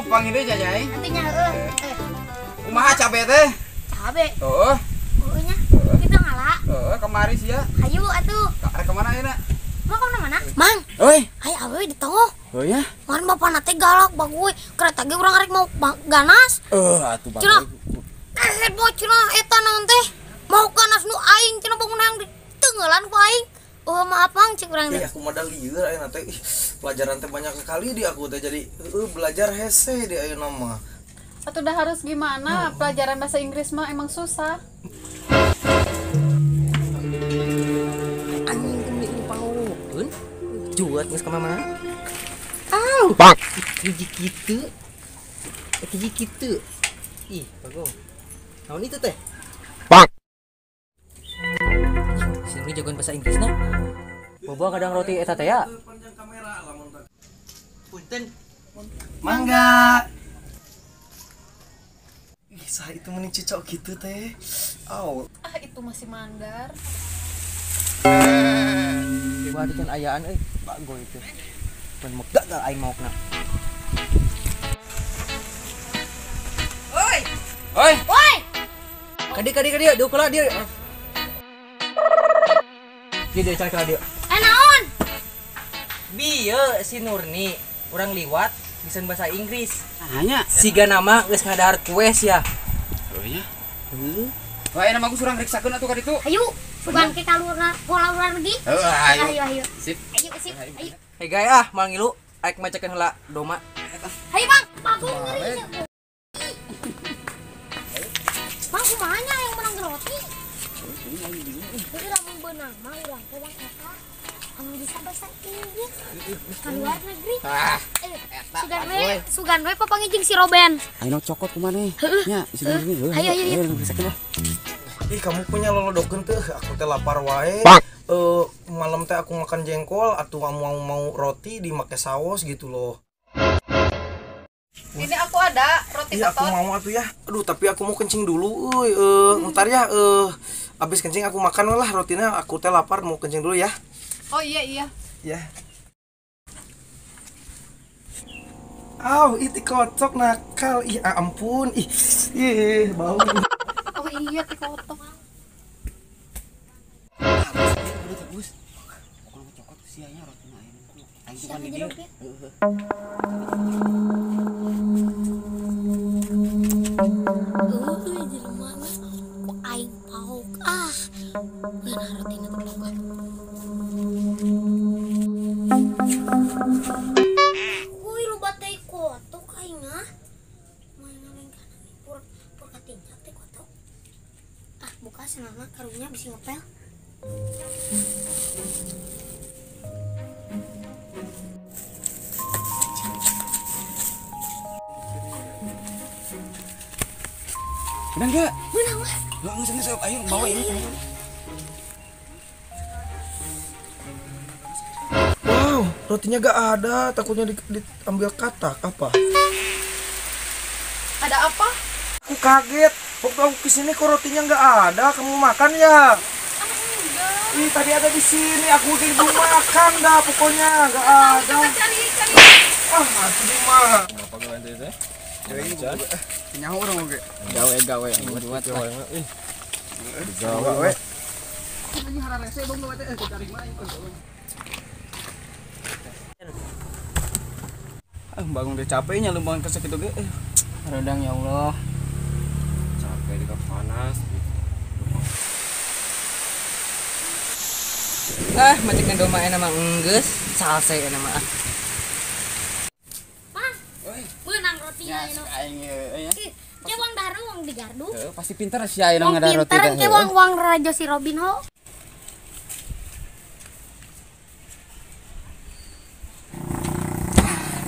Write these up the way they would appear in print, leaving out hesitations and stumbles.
panggil deui jajai. Nantinya heeh. Kumaha cabe teh? Cabe. Heeh. Heueuh nya. Kita ngala. Heeh, kemari sia. Hayu atuh. Arek ka mana ayeuna? Mau ka mana? Mang. Euy. Hayu awewe di tonggoh. Heuh nya. Ngan bapana teh galak baguy. Kereta ge urang arek mau ganas. Heuh atuh baguy. Cenah. Eh boy cenah eta naon teh? Mau ganas nu aing cenah bangun hayang diteunggeulan ku aing. Oh maaf Mang cek urang teh. Aku modal lieur ayeuna teh. Pelajaran teh banyak sekali di aku teh jadi belajar hese di ayeuna mah. Atuh udah harus gimana? Pelajaran bahasa Inggris mah emang susah. Anjing ini pangukeun. Juat geus ka mana? Au. Pak. Hiji kitu. Hiji kitu. Ih, bagong. Naon itu teh? Pak. Sini jagoan bahasa Inggrisna. Bobo kadang roti eta teh ya. Punten. Mangga. Ih, sah itu mending cocok gitu teh. Au. Ah, itu masih mandar. Dewa itu can ayaan euy, bagoy itu. Mun mok gagal aing maokna. Oi. Oi. Woi. Kadi kadi kadi dieu kula dieu. Dia dia cari dia. Eh naon? Bieu si Nurni urang liwat bisa bahasa Inggris. Hanya siga nama geus ngadahar kue sia. Oh nya. Heuh. Wah, ayeuna mah urang riksakeun atuh ka ditu. Hayu, sugan ke kalurna pola urang lagi. Heuh, ayo. Ayo, ayo. Sip. Ayo, sip. Ayo. Hei guys, ah mal ngilu aek macakeun heula doma. Hayu, Bang. Bagong ngeri. Bang, kumaha nya yang menang roti? Jadi lamun beunang mah urang teh bang eta anu bisa bahasa Inggris ka luar negeri. Ah, sugan we papanggih jeung si Roben. Ayeuna cokot kumaneh? Nya, si Nurni heuh. Ayo ayo ayo. Ih, kamu punya lolodokeun teh, aku teh lapar wae. Malam teh aku makan jengkol atau mau roti dimake saus gitu loh. Ini aku ada roti iya, aku mau atuh ya. Aduh, tapi aku mau kencing dulu euy. Ntar ya abis kencing aku makan lah rotinya. Aku teh lapar mau kencing dulu ya. Oh iya iya. Ya. Aw, itu kocok nakal. Ih, ampun. Ih, ih, bau. Oh iya, dikotok. Bagus. Pokoknya cokot sianya rotina aing. Aing bukan di dieu. Heeh. Euy, jelema mah ku aing paok ah. Ngeunah rotina teh paok. Kuy loba teh kotok aing ah. Main kana pur pur katinjak teh kotok. Ah, buka senama karunya bisi ngepel. Menang gak? Menang lah. Enggak, enggak, ayo bawa ini. Wow, rotinya gak ada, takutnya diambil katak apa? Ada apa? Aku kaget, waktu aku kesini kok rotinya gak ada, kamu makan ya? Enggak. Ih, tadi ada di sini, aku udah belum makan dah pokoknya, gak ada. Coba cari, cari. Ah, mati di mana? Kenapa gue nanti teh? Nyaho urang oge. Gawe-gawe buat ih. Gawe. Anjing hararese bang teh cari mah aing. Ah, bangun teh capeknya lumbang kesek kitu ge. Redang ya Allah. Capek di panas. Ah, macekan doma enak mah enggeus, salse enak mah. Mang. Beunang rotinya Ya, aing ya. Ke wang daru wang di gardu. Heeh, pasti pinter si aing ngadar roti teh. Pinter ke wang wang rajo si Robin ho.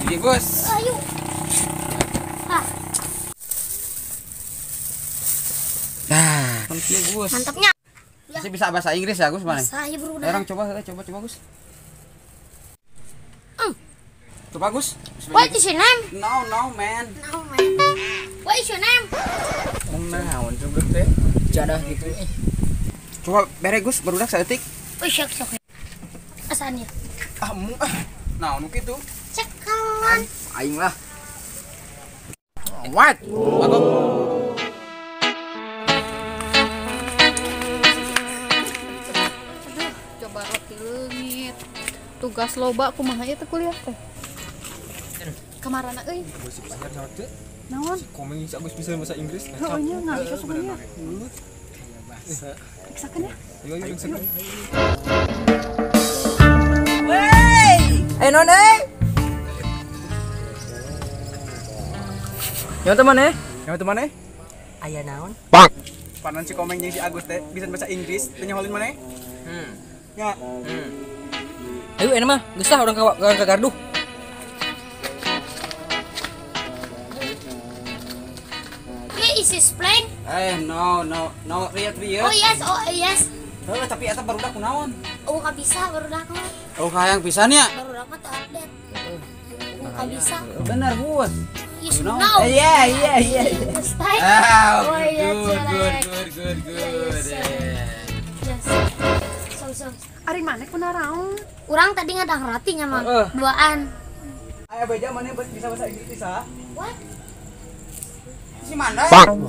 Jadi Gus. Ayo. Ah. Nah, kieu Gus. Mantapnya. Masih bisa bahasa Inggris ya Gus mana? Bisa ya bro. Orang coba coba coba Gus. Coba Gus. What is your name? No, no man. No man. What is your name? Naon coba teh? Jadah gitu. Coba bere Gus barudak saeutik. Oh, sok sok. Asalnya. Ah, mu ah. Naon kitu? Cekalan. Aing lah. What? Bagong. Aduh, coba roti leungit. Tugas loba kumaha ieu teh kuliah teh? Kamarana euy? Gosip anyar nyawa teu? Naon? Si Komeng si Agus bisa bahasa Inggris. Heuh nya nggak bisa sukanya. Bahasa. Periksakeun ya. Ayo ayo periksakeun. Wey! Eh non eh. Nyawa teman eh? Nyawa teman eh? Aya naon? Bang. Panan si Komeng jeung si Agus teh bisa bahasa Inggris, teu nyaholin maneh? Ya. Ayo enak mah, geus tah urang ka garduh. Is this plane? No, no, no, riat riat. Oh yes, oh yes. Heuh, tapi eta barudak kunaon? Oh, nggak bisa barudak mah. Oh, hayang pisan ya? Barudak mah teu update. Oh, nggak bisa. Bener, Bus. Yes, you know. Iya, iya, iya. Oh, iya, good, good, good, good, good. Yes. So, so. Ari maneh kunaraon? Urang tadi ngadang roti nya, Mang. Duaan. Aya beja maneh bisa bahasa Inggris bisa? What? Si Mandar. Waduh.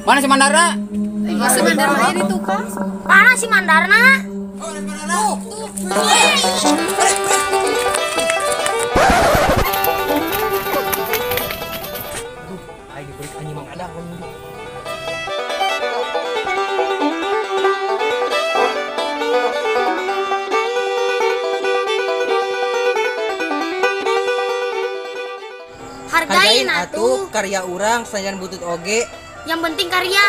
Mana si Mandara? Iya, si Mandara aya di tukang. Mana si Mandarna? Oh, si Mandara. Tuh. Aduh, aing diberi anjing Mang Adang. Hargain atuh karya urang sajan butut oge. Yang penting karya.